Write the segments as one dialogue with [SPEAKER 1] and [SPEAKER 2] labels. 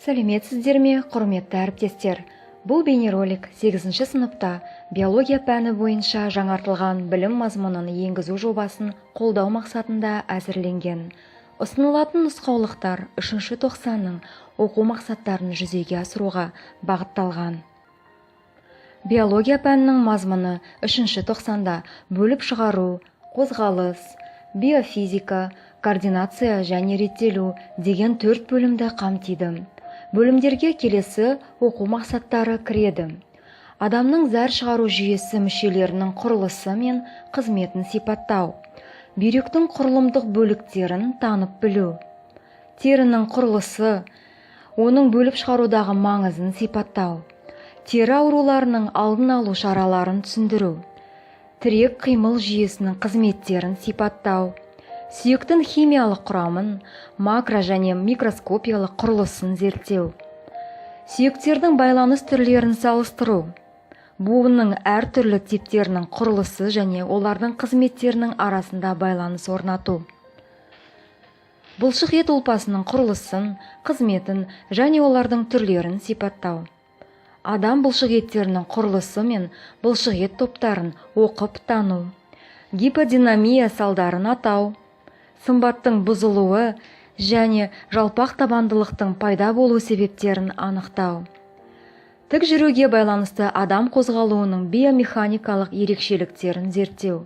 [SPEAKER 1] Сәлеметсіздер ме, құрметті әріптестер! Бұл бейнеролик 8 сыныпта биология пәні бойынша жаңартылған білім мазмұнын енгізу жобасын қолдау мақсатында әзірленген. Ұсынылатын нұсқаулықтар үшінші тоқсанның оқу мақсаттарын жүзеге асыруға бағытталған. Биология пәнінің мазмұны үшінші тоқсанда бөліп шығару, қозғалыс, биофизика, координация және реттелу деген төрт бөлімді қамтиды. Бөлімдерге келесі оқу мақсаттары кіреді: адамның зәр шығару жүйесі мүшелерінің құрылысы мен қызметін сипаттау, бүйректің құрылымдық бөліктерін танып білу, терінің құрылысы, оның бөліп шығарудағы маңызын сипаттау, тері ауруларының алдын алу шараларын түсіндіру, тірек қимыл жүйесінің қызметтерін сипаттау, сүйектің химиялық құрамын, макро және микроскопиялық құрылысын зерттеу, сүйектердің байланыс түрлерін салыстыру, буынның әртүрлі типтерінің құрылысы және олардың қызметтерінің арасында байланыс орнату, бұлшық ет ұлпасының құрылысын, қызметін және олардың түрлерін сипаттау, адам бұлшық еттерінің құрылысы мен бұлшық ет топтарын оқып тану, гиподинамия салдарын атау, сымбаттың бұзылуы және жалпақ табандылықтың пайда болу себептерін анықтау, тік жүруге байланысты адам қозғалуының биомеханикалық ерекшеліктерін зерттеу,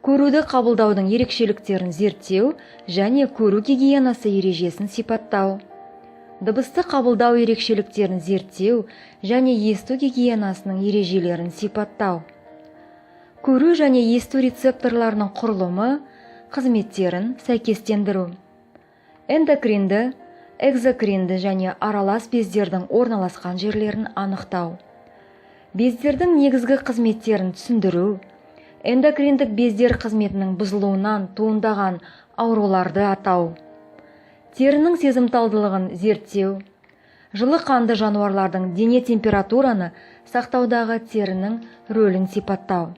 [SPEAKER 1] көруді қабылдаудың ерекшеліктерін зерттеу және көру гигиенасы ережесін сипаттау, дыбысты қабылдау ерекшеліктерін зерттеу және есту гигиенасының ережелерін сипаттау, көру және есту рецепторларының құрылымы, қызметтерін сәйкестендіру, эндокринді, экзокринді және аралас бездердің орналасқан жерлерін анықтау, бездердің негізгі қызметтерін түсіндіру, эндокриндік бездер қызметінің бұзылуынан туындаған ауруларды атау, терінің сезімталдылығын зерттеу, жылы қанды жануарлардың дене температураны сақтаудағы терінің рөлін сипаттау.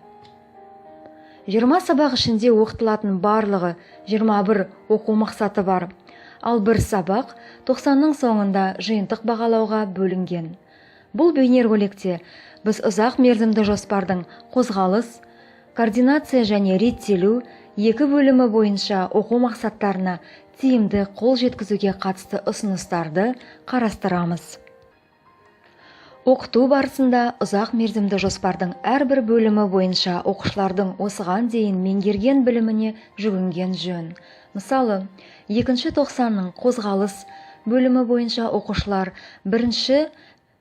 [SPEAKER 1] 20 сабақ ішінде оқытылатын барлығы 21 оқу мақсаты бар, ал бір сабақ тоқсанның соңында жиынтық бағалауға бөлінген. Бұл бейнероликте біз ұзақ мерзімді жоспардың қозғалыс, координация және реттелу екі бөлімі бойынша оқу мақсаттарына тиімді қол жеткізуге қатысты ұсыныстарды қарастырамыз. Оқыту барысында ұзақ мерзімді жоспардың әрбір бөлімі бойынша оқушылардың осыған дейін меңгерген біліміне жүгінген жөн. Мысалы, екінші тоқсанның қозғалыс бөлімі бойынша оқушылар бірінші,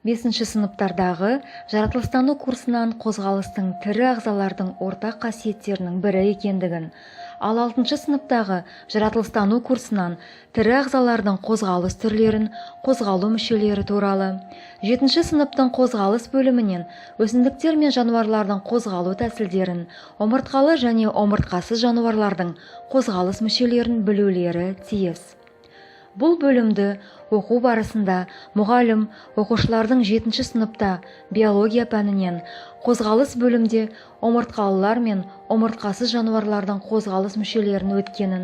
[SPEAKER 1] бесінші сыныптардағы жаратылыстану курсынан қозғалыстың тірі ағзалардың ортақ қасиеттерінің бірі екендігін, ал алтыншы сыныптағы жаратылыстану курсынан тірі ағзалардың қозғалыс түрлерін, қозғалу мүшелері туралы, жетінші сыныптың қозғалыс бөлімінен өсімдіктер мен жануарлардың қозғалу тәсілдерін, омыртқалы және омыртқасыз жануарлардың қозғалыс мүшелерін білулері тиіс. Бұл бөлімді оқу барысында мұғалім оқушылардың жетінші сыныпта биология пәнінен қозғалыс бөлімде омыртқалылар мен омыртқасыз жануарлардың қозғалыс мүшелерін өткенін,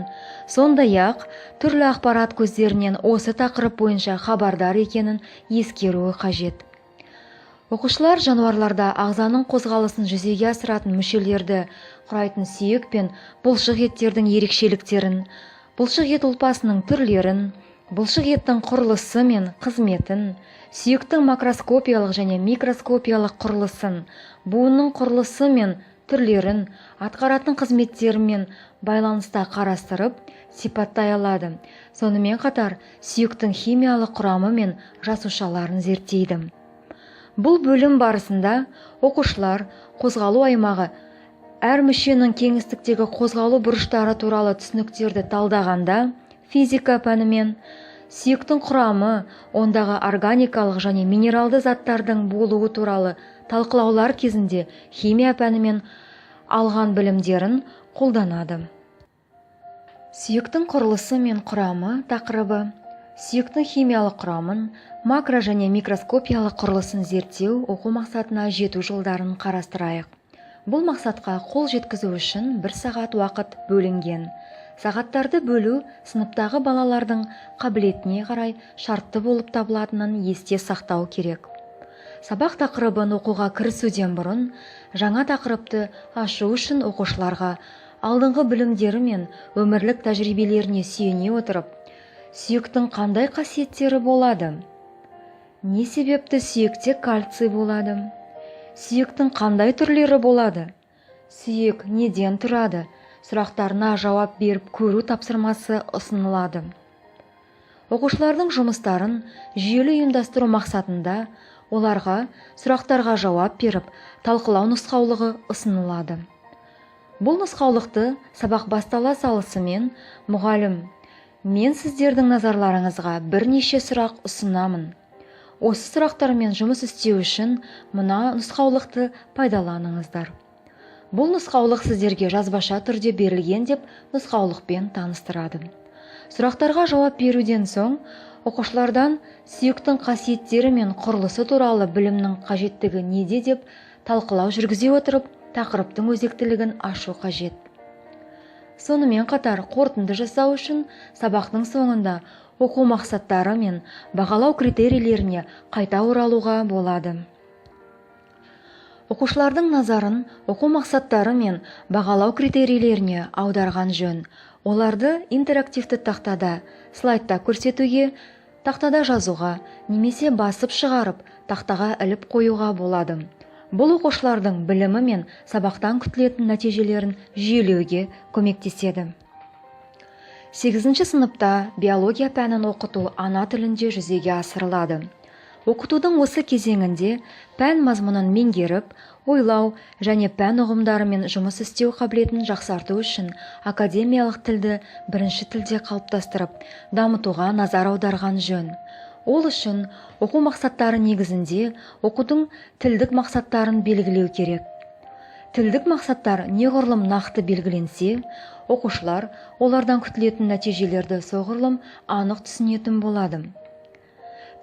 [SPEAKER 1] сондай-ақ түрлі ақпарат көздерінен осы тақырып бойынша хабардар екенін ескеруі қажет. Оқушылар жануарларда ағзаның қозғалысын жүзеге асыратын мүшелерді құрайтын сүйек пен бұлшық еттердің ерекшеліктерін, бұлшық ет ұлпасының түрлерін, бұлшық еттің құрылысы мен қызметін, сүйектің макроскопиялық және микроскопиялық құрылысын, буынның құрылысы мен түрлерін, атқаратын қызметтерімен байланыста қарастырып, сипаттай алады. Сонымен қатар сүйектің химиялық құрамы мен жасушаларын зерттейді. Бұл бөлім барысында оқушылар қозғалу аймағы, әр мүшенің кеңістіктегі қозғалу бұрыштары туралы түсініктерді талдағанда физика пәнімен, сүйектің құрамы, ондағы органикалық және минералды заттардың болуы туралы талқылаулар кезінде химия пәнімен алған білімдерін қолданады. Сүйектің құрылысы мен құрамы тақырыбы: сүйектің химиялық құрамын, макро және микроскопиялық құрылысын зерттеу оқу мақсатына жету жолдарын қарастырайық. Бұл мақсатқа қол жеткізу үшін бір сағат уақыт бөлінген. Сағаттарды бөлу сыныптағы балалардың қабілетіне қарай шартты болып табылатынын есте сақтау керек. Сабақ тақырыбын оқуға кірісуден бұрын жаңа тақырыпты ашу үшін оқушыларға алдыңғы білімдері мен өмірлік тәжірибелеріне сүйене отырып, сүйектің қандай қасиеттері болады, не себепті сүйекте кальций болады, сүйектің қандай түрлері болады, сүйек неден тұрады сұрақтарына жауап беріп көру тапсырмасы ұсынылады. Оқушылардың жұмыстарын жүйелі ұйымдастыру мақсатында оларға сұрақтарға жауап беріп талқылау нұсқаулығы ұсынылады. Бұл нұсқаулықты сабақ бастала салысымен мұғалім: «Мен сіздердің назарларыңызға бірнеше сұрақ ұсынамын. Осы сұрақтармен жұмыс істеу үшін мына нұсқаулықты пайдаланыңыздар. Бұл нұсқаулық сіздерге жазбаша түрде берілген», – деп нұсқаулықпен таныстырады. Сұрақтарға жауап беруден соң оқушылардан сүйектің қасиеттері мен құрылысы туралы білімнің қажеттігі неде деп талқылау жүргізе отырып, тақырыптың өзектілігін ашу қажет. Сонымен қатар қорытынды жасау үшін сабақтың соңында оқу мақсаттары мен бағалау критерийлеріне қайта оралуға болады. Оқушылардың назарын оқу мақсаттары мен бағалау критерийлеріне аударған жөн. Оларды интерактивті тақтада, слайдта көрсетуге, тақтада жазуға немесе басып шығарып, тақтаға іліп қоюға болады. Бұл оқушылардың білімі мен сабақтан күтілетін нәтижелерін жүйелеуге көмектеседі. Сегізінші сыныпта биология пәнін оқыту ана тілінде жүзеге асырылады. Оқытудың осы кезеңінде пән мазмұнын меңгеріп, ойлау және пән ұғымдарымен жұмыс істеу қабілетін жақсарту үшін академиялық тілді бірінші тілде қалыптастырып, дамытуға назар аударған жөн. Ол үшін оқу мақсаттары негізінде оқудың тілдік мақсаттарын белгілеу керек. Тілдік мақсаттар неғұрлым нақты белгіленсе, оқушылар олардан күтілетін нәтижелерді соғұрлым анық түсінетін болады.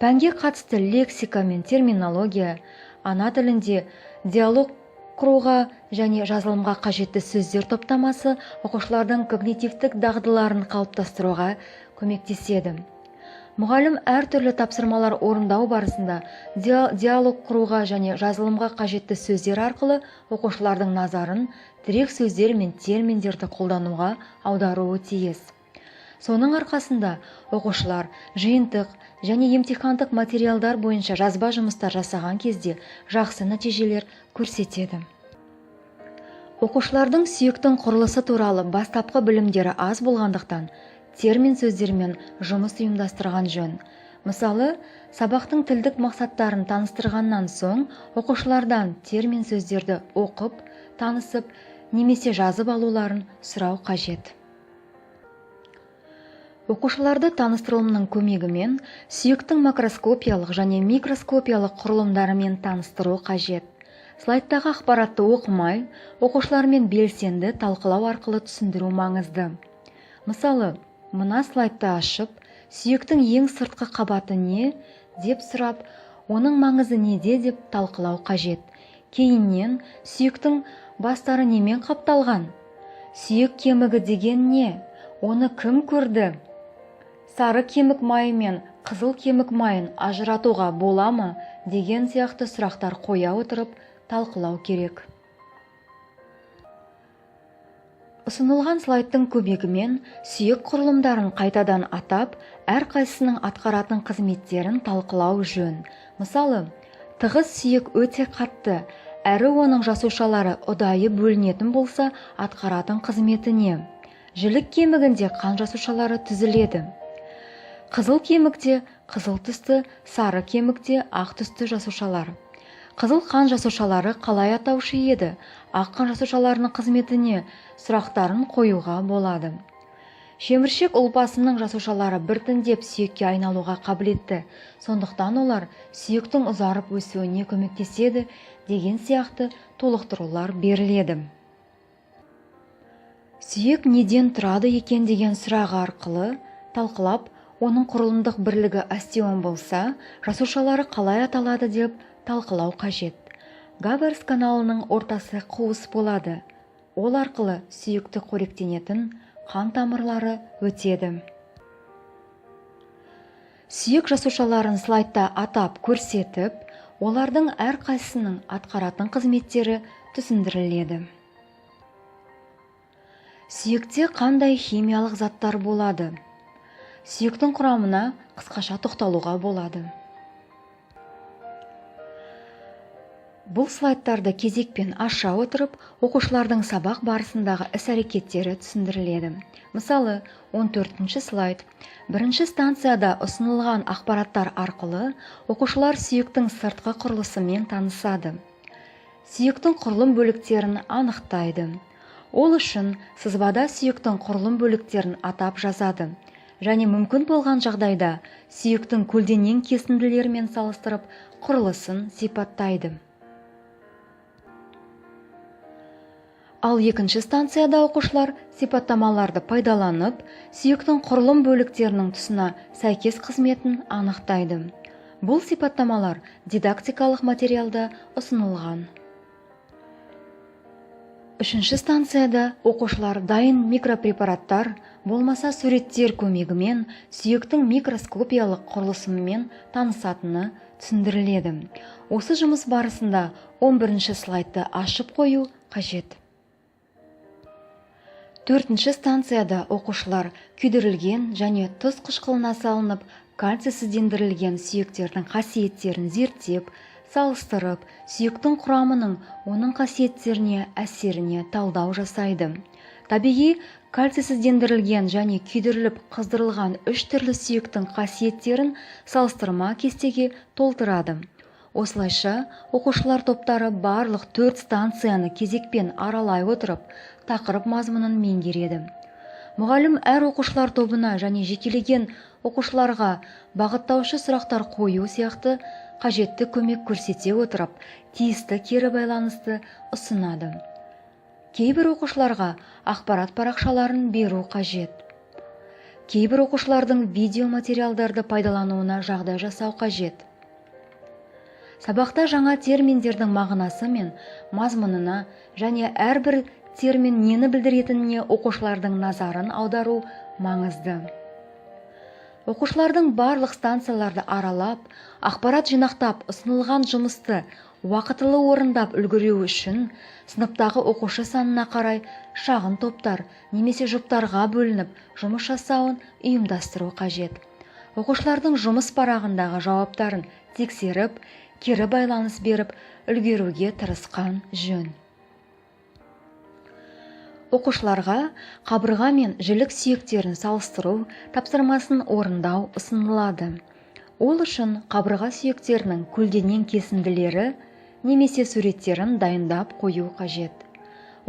[SPEAKER 1] Пәнге қатысты лексика мен терминология, ана тілінде диалог құруға және жазылымға қажетті сөздер топтамасы оқушылардың когнитивтік дағдыларын қалыптастыруға көмектеседі. Мұғалім әртүрлі тапсырмалар орындау барысында диалог құруға және жазылымға қажетті сөздер арқылы оқушылардың назарын тірек сөздер мен терминдерді қолдануға аударуы тиіс. Соның арқасында оқушылар жиынтық және емтихандық материалдар бойынша жазба жұмыстар жасаған кезде жақсы нәтижелер көрсетеді. Оқушылардың сүйектің құрылысы туралы бастапқы білімдері аз болғандықтан, термин сөздермен жұмыс ұйымдастырған жөн. Мысалы, сабақтың тілдік мақсаттарын таныстырғаннан соң оқушылардан термин сөздерді оқып танысып немесе жазып алуларын сұрау қажет. Оқушыларды таныстырылымның көмегімен сүйектің макроскопиялық және микроскопиялық құрылымдарымен таныстыру қажет. Слайдтағы ақпаратты оқымай, оқушылармен белсенді талқылау арқылы түсіндіру маңызды. Мысалы, мына слайдты ашып, сүйектің ең сыртқы қабаты не деп сұрап, оның маңызы неде деп талқылау қажет. Кейіннен сүйектің бастары немен қапталған, сүйек кемігі деген не, оны кім көрді, сары кемік майы мен қызыл кемік майын ажыратуға бола ма деген сияқты сұрақтар қоя отырып талқылау керек. Ұсынылған слайдтың көмегімен сүйек құрылымдарын қайтадан атап, әрқайсысының атқаратын қызметтерін талқылау жөн. Мысалы, тығыз сүйек өте қатты, әрі оның жасушалары ұдайы бөлінетін болса, атқаратын қызметі не? Жілік кемігінде қан жасушалары түзіледі. Қызыл кемікте қызыл түсті, сары кемікте ақ түсті жасушалар. Қызыл қан жасушалары қалай атаушы еді? Ақ қан жасушаларының қызметі не? Сұрақтарын қоюға болады. Шеміршек ұлпасының жасушалары біртіндеп сүйекке айналуға қабілетті, сондықтан олар сүйектің ұзарып өсуіне көмектеседі деген сияқты толықтырулар беріледі. Сүйек неден тұрады екен деген сұрақ арқылы талқылап, оның құрылымдық бірлігі остеон болса, жасушалары қалай аталады деп талқылау қажет. Гаверс каналының ортасы қуыс болады. Ол арқылы сүйекті қоректенетін қан тамырлары өтеді. Сүйек жасушаларын слайдта атап көрсетіп, олардың әрқайсысының атқаратын қызметтері түсіндіріледі. Сүйекте қандай химиялық заттар болады? Сүйектің құрамына қысқаша тоқталуға болады. Бұл слайдтарды кезекпен аша отырып, оқушылардың сабақ барысындағы іс-әрекеттері түсіндіріледі. Мысалы, 14 слайд. Бірінші станцияда ұсынылған ақпараттар арқылы оқушылар сүйектің сыртқы құрылысымен танысады. Сүйектің құрылым бөліктерін анықтайды. Ол үшін сызбада сүйектің құрылым бөліктерін атап жазады және мүмкін болған жағдайда сүйектің көлденең кесінділерімен салыстырып, құрылысын сипаттайды. Ал екінші станцияда оқушылар сипаттамаларды пайдаланып, сүйектің құрылым бөліктерінің тұсына сәйкес қызметін анықтайды. Бұл сипаттамалар дидактикалық материалда ұсынылған. Үшінші станцияда оқушылар дайын микропрепараттар, болмаса суреттер көмегімен сүйектің микроскопиялық құрылысымен танысатыны түсіндіріледі. Осы жұмыс барысында 11 слайдты ашып қою қажет. Төртінші станцияда оқушылар күйдірілген және тұз қышқылына салынып, кальцийсіздендірілген сүйектердің қасиеттерін зерттеп, салыстырып, сүйектің құрамының оның қасиеттеріне әсеріне талдау жасайды. Табиғи кальцийсіздендірілген және күйдіріліп қыздырылған үш түрлі сүйектің қасиеттерін салыстырма кестеге толтырады. Осылайша, оқушылар топтары барлық 4 станцияны кезекпен аралай отырып, тақырып мазмұнын меңгереді. Мұғалім әр оқушылар тобына және жекелеген оқушыларға бағыттаушы сұрақтар қою сияқты қажетті көмек көрсете отырып, тиісті кері байланысты ұсынады. Кейбір оқушыларға ақпарат парақшаларын беру қажет. Кейбір оқушылардың видеоматериалдарды пайдалануына жағдай жасау қажет. Сабақта жаңа терминдердің мағынасы мен мазмұнына және әрбір термин нені білдіретініне оқушылардың назарын аудару маңызды. Оқушылардың барлық станцияларды аралап, ақпарат жинақтап, ұсынылған жұмысты уақытылы орындап үлгеруі үшін сыныптағы оқушы санына қарай шағын топтар немесе жұптарға бөлініп жұмыс жасауын ұйымдастыру қажет. Оқушылардың жұмыс парағындағы жауаптарын тексеріп, кері байланыс беріп үлгеруге тырысқан жөн. Оқушыларға қабырға мен жілік сүйектерін салыстыру тапсырмасын орындау ұсынылады. Ол үшін қабырға сүйектерінің көлденең кесінділері немесе суреттерін дайындап қою қажет.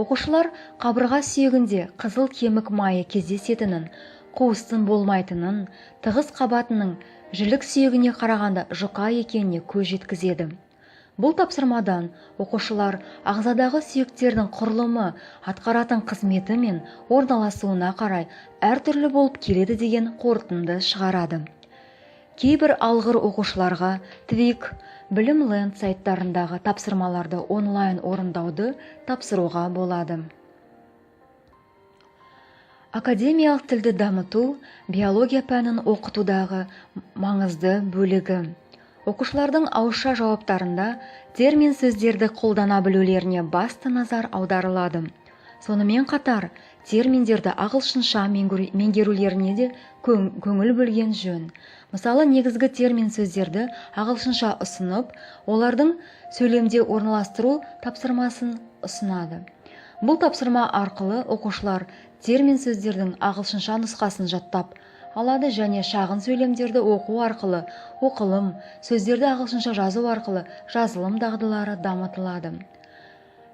[SPEAKER 1] Оқушылар қабырға сүйегінде қызыл кемік майы кездесетінін, қуыстың болмайтынын, тығыз қабатының жілік сүйегіне қарағанда жұқа екеніне көз жеткізеді. Бұл тапсырмадан оқушылар ағзадағы сүйектердің құрылымы, атқаратын қызметі мен орналасуына қарай әртүрлі болып келеді деген қорытынды шығарады. Кейбір алғыр оқушыларға Твик, Білімленд сайттарындағы тапсырмаларды онлайн орындауды тапсыруға болады. Академиялық тілді дамыту биология пәнін оқытудағы маңызды бөлігі. Оқушылардың ауызша жауаптарында термин сөздерді қолдана білулеріне басты назар аударылады. Сонымен қатар, терминдерді ағылшынша меңгерулеріне де көңіл бөлген жөн. Мысалы, негізгі термин сөздерді ағылшынша ұсынып, олардың сөйлемде орналастыру тапсырмасын ұсынады. Бұл тапсырма арқылы оқушылар термин сөздердің ағылшынша нұсқасын жаттап алады және шағын сөйлемдерді оқу арқылы оқылым, сөздерді ағылшынша жазу арқылы жазылым дағдылары дамытылады.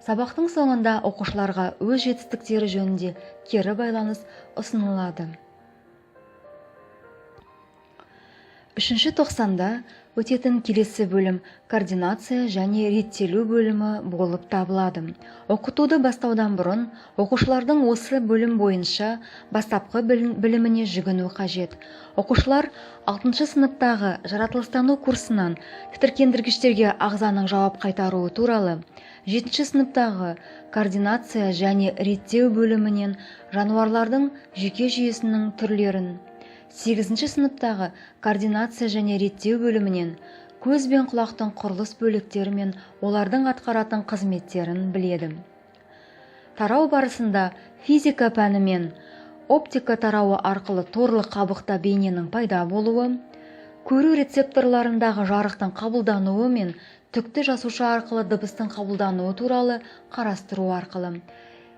[SPEAKER 1] Сабақтың соңында оқушыларға өз жетістіктері жөнінде кері байланыс ұсынылады. Үшінші тоқсанда өтетін келесі бөлім координация және реттелу бөлімі болып табылады. Оқытуды бастаудан бұрын оқушылардың осы бөлім бойынша бастапқы біліміне жүгіну қажет. Оқушылар 6 сыныптағы жаратылыстану курсынан тітіркендіргіштерге ағзаның жауап қайтаруы туралы, 7 сыныптағы координация және реттеу бөлімінен жануарлардың жүйке жүйесінің түрлерін, 8 сыныптағы координация және реттеу бөлімінен көз бен құлақтың құрылыс бөліктері мен олардың атқаратын қызметтерін біледі. Тарау барысында физика пәні мен оптика тарауы арқылы торлы қабықта бейненің пайда болуы, көру рецепторларындағы жарықтың қабылдануы мен түкті жасуша арқылы дыбыстың қабылдануы туралы қарастыру арқылы,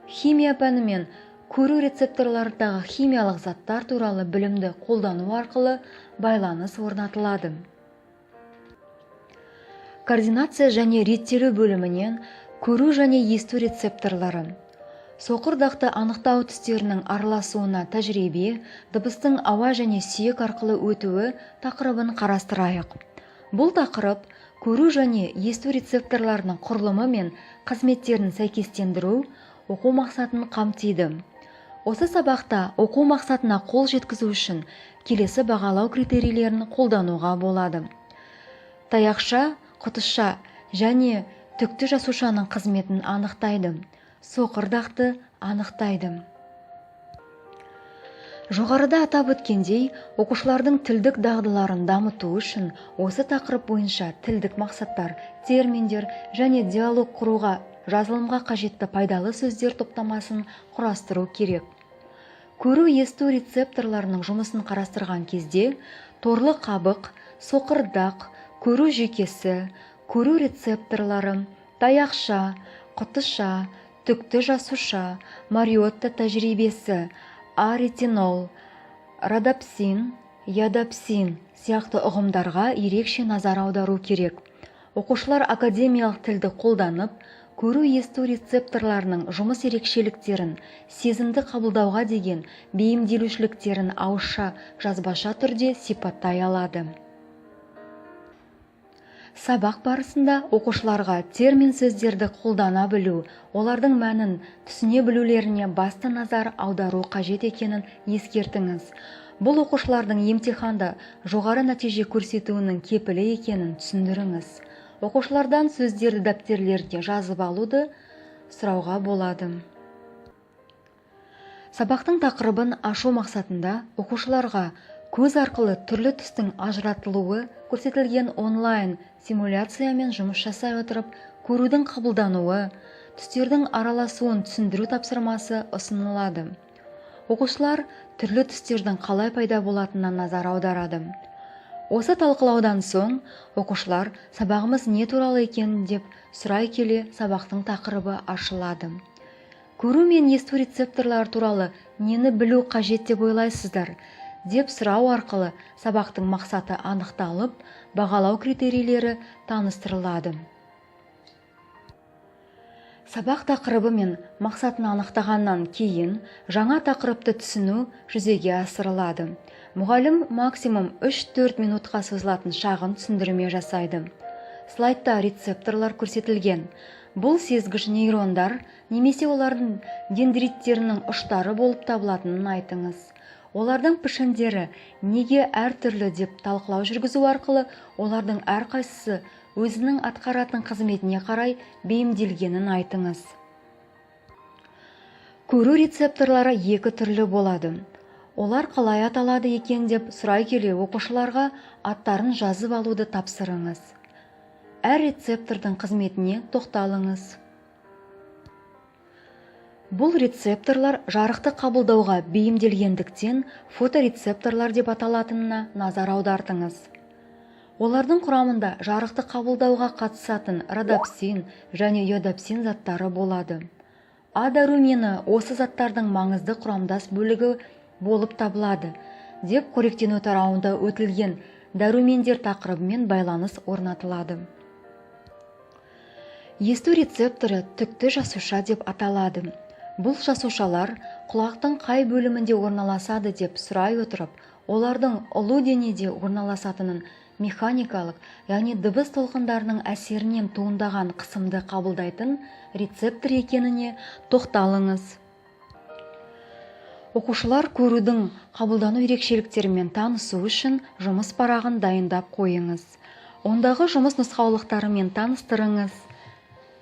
[SPEAKER 1] химия пәні мен көру рецепторларындағы химиялық заттар туралы білімді қолдану арқылы байланыс орнатылады. Координация және реттелу бөлімінен көру және есту рецепторлары, соқыр дақты анықтау түстерінің араласуына тәжірибе, дыбыстың ауа және сүйек арқылы өтуі тақырыбын қарастырайық. Бұл тақырып көру және есту рецепторларының құрылымы мен қызметтерін сәйкестендіру оқу мақсатын қамтиды. Осы сабақта оқу мақсатына қол жеткізу үшін келесі бағалау критерийлерін қолдануға болады. Таяқша, құтыша және түкті жасушаның қызметін анықтайды, соқыр дақты анықтайды. Жоғарыда атап өткендей, оқушылардың тілдік дағдыларын дамыту үшін осы тақырып бойынша тілдік мақсаттар, терминдер және диалог құруға жазылымға қажетті пайдалы сөздер топтамасын құрастыру керек. Көру есту рецепторларының жұмысын қарастырған кезде торлы қабық, соқыр дақ, көру жүйкесі, көру рецепторлары, таяқша, құтыша, түкті жасуша, Мариотта тәжірибесі, А-ретинол, родопсин, йодопсин сияқты ұғымдарға ерекше назар аудару керек. Оқушылар академиялық тілді қолданып, көру есту рецепторларының жұмыс ерекшеліктерін, сезімді қабылдауға деген бейімделушіліктерін ауызша, жазбаша түрде сипаттай алады. Сабақ барысында оқушыларға термин сөздерді қолдана білу, олардың мәнін түсіне білулеріне басты назар аудару қажет екенін ескертіңіз. Бұл оқушылардың емтиханда жоғары нәтиже көрсетуінің кепілі екенін түсіндіріңіз. Оқушылардан сөздерді дәптерлерге жазып алуды сұрауға болады. Сабақтың тақырыбын ашу мақсатында оқушыларға көз арқылы түрлі түстің ажыратылуы көрсетілген онлайн симуляциямен жұмыс жасай отырып, көрудің қабылдануы, түстердің араласуын түсіндіру тапсырмасы ұсынылады. Оқушылар түрлі түстердің қалай пайда болатынына назар аударады. Осы талқылаудан соң оқушылар сабағымыз не туралы екен деп сұрай келе сабақтың тақырыбы ашылады. Көру мен есту рецепторлары туралы нені білу қажет деп ойлайсыздар деп сұрау арқылы сабақтың мақсаты анықталып, бағалау критерийлері таныстырылады. Сабақ тақырыбы мен мақсатын анықтағаннан кейін жаңа тақырыпты түсіну жүзеге асырылады. Мұғалім максимум 3-4 минутқа созылатын шағын түсіндірме жасайды. Слайдта рецепторлар көрсетілген. Бұл сезгіш нейрондар немесе олардың дендриттерінің ұштары болып табылатынын айтыңыз. Олардың пішіндері неге әртүрлі деп талқылау жүргізу арқылы олардың әрқайсысы өзінің атқаратын қызметіне қарай бейімделгенін айтыңыз. Көру рецепторлары екі түрлі болады. Олар қалай аталады екен деп сұрай келе оқушыларға аттарын жазып алуды тапсырыңыз. Әр рецептордың қызметіне тоқталыңыз. Бұл рецепторлар жарықты қабылдауға бейімделгендіктен фоторецепторлар деп аталатынына назар аудартыңыз. Олардың құрамында жарықты қабылдауға қатысатын родопсин және йодопсин заттары болады. А дәрумені осы заттардың маңызды құрамдас бөлігі болып табылады деп қоректену тарауында өтілген дәрумендер тақырыбымен байланыс орнатылады. Есту рецепторы түкті жасуша деп аталады. Бұл жасушалар құлақтың қай бөлімінде орналасады деп сұрай отырып, Олардың ұлу денеде орналасатынын, механикалық, яғни дыбыс толқындарының әсерінен туындаған қысымды қабылдайтын рецептор екеніне тоқталыңыз. Оқушылар көрудің қабылдану ерекшеліктерімен танысу үшін жұмыс парағын дайындап қойыңыз. Ондағы жұмыс нұсқаулықтарымен таныстырыңыз.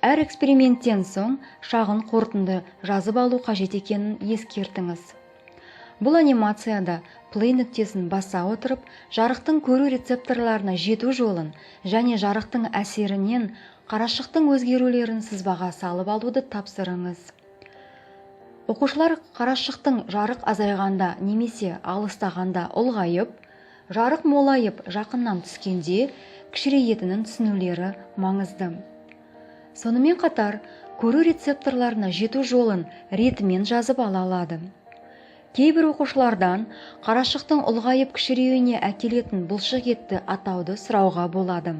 [SPEAKER 1] Әр эксперименттен соң шағын қорытынды жазып алу қажет екенін ескертіңіз. Бұл анимацияда play нүктесін баса отырып, жарықтың көру рецепторларына жету жолын және жарықтың әсерінен қарашықтың өзгерулерін сызбаға салып алуды тапсырыңыз. Оқушылар қарашықтың жарық азайғанда немесе алыстағанда ұлғайып, жарық молайып жақыннан түскенде кішірейтінін түсінулері маңызды. Сонымен қатар көру рецепторларына жету жолын ретімен жазып ала алады. Кейбір оқушылардан қарашықтың ұлғайып кішіреюіне әкелетін бұлшық етті атауды сұрауға болады.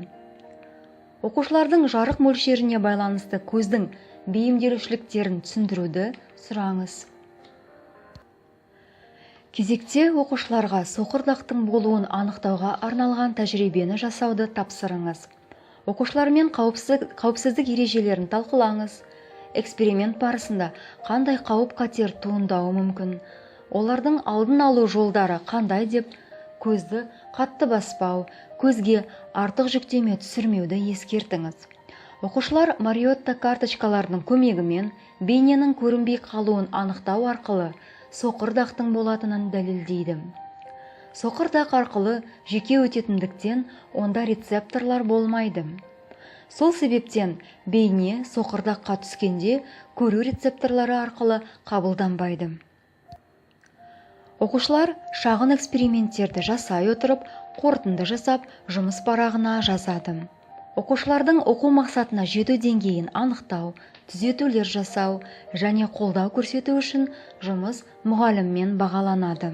[SPEAKER 1] Оқушылардың жарық мөлшеріне байланысты көздің бейімделушіліктерін түсіндіруді сұраңыз. Кезекте оқушыларға соқыр дақтың болуын анықтауға арналған тәжірибені жасауды тапсырыңыз. Оқушылармен қауіпсіздік ережелерін талқылаңыз. Эксперимент барысында қандай қауіп-қатер туындауы мүмкін, олардың алдын алу жолдары қандай деп, көзді қатты баспау, көзге артық жүктеме түсірмеуді ескертіңіз. Оқушылар Мариотта карточкаларының көмегімен бейненің көрінбей қалуын анықтау арқылы соқыр дақтың болатынын дәлелдейді. Соқыр дақ арқылы жеке өтетіндіктен, онда рецепторлар болмайды. Сол себептен бейне соқыр даққа түскенде көру рецепторлары арқылы қабылданбайды. Оқушылар шағын эксперименттерді жасай отырып, қорытынды жасап, жұмыс парағына жазады. Оқушылардың оқу мақсатына жету деңгейін анықтау, түзетулер жасау және қолдау көрсету үшін жұмыс мұғаліммен бағаланады.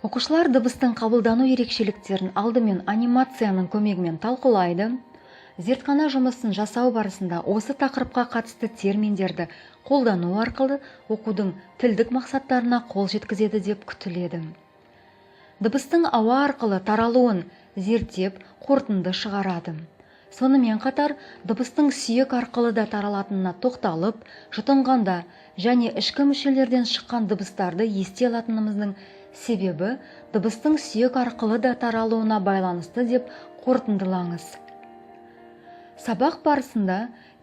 [SPEAKER 1] Оқушылар дыбыстың қабылдану ерекшеліктерін алдымен анимацияның көмегімен талқылайды. Зертхана жұмысын жасау барысында осы тақырыпқа қатысты терминдерді қолдану арқылы оқудың тілдік мақсаттарына қол жеткізеді деп күтіледі. Дыбыстың ауа арқылы таралуын зерттеп, қорытынды шығарады. Сонымен қатар дыбыстың сүйек арқылы да таралатынына тоқталып, жұтынғанда және ішкі мүшелерден шыққан дыбыстарды ести алатынымыздың себебі дыбыстың сүйек арқылы да таралуына байланысты деп қорытындылаңыз. Сабақ барысында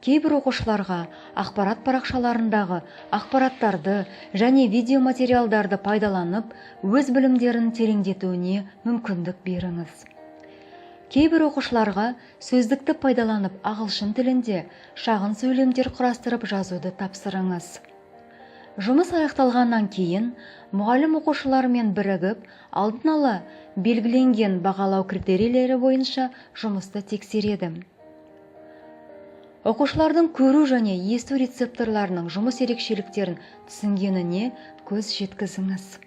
[SPEAKER 1] кейбір оқушыларға ақпарат парақшаларындағы ақпараттарды және видеоматериалдарды пайдаланып, өз білімдерін тереңдетуіне мүмкіндік беріңіз. Кейбір оқушыларға сөздікті пайдаланып, ағылшын тілінде шағын сөйлемдер құрастырып жазуды тапсырыңыз. Жұмыс аяқталғаннан кейін мұғалім оқушылармен бірігіп, алдын ала белгіленген бағалау критерийлері бойынша жұмысты тексереді. Оқушылардың көру және есту рецепторларының жұмыс ерекшеліктерін түсінгеніне көз жеткізіңіз.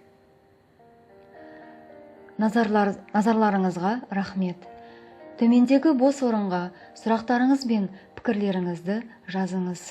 [SPEAKER 1] Назарларыңызға рахмет. Төмендегі бос орынға сұрақтарыңыз бен пікірлеріңізді жазыңыз.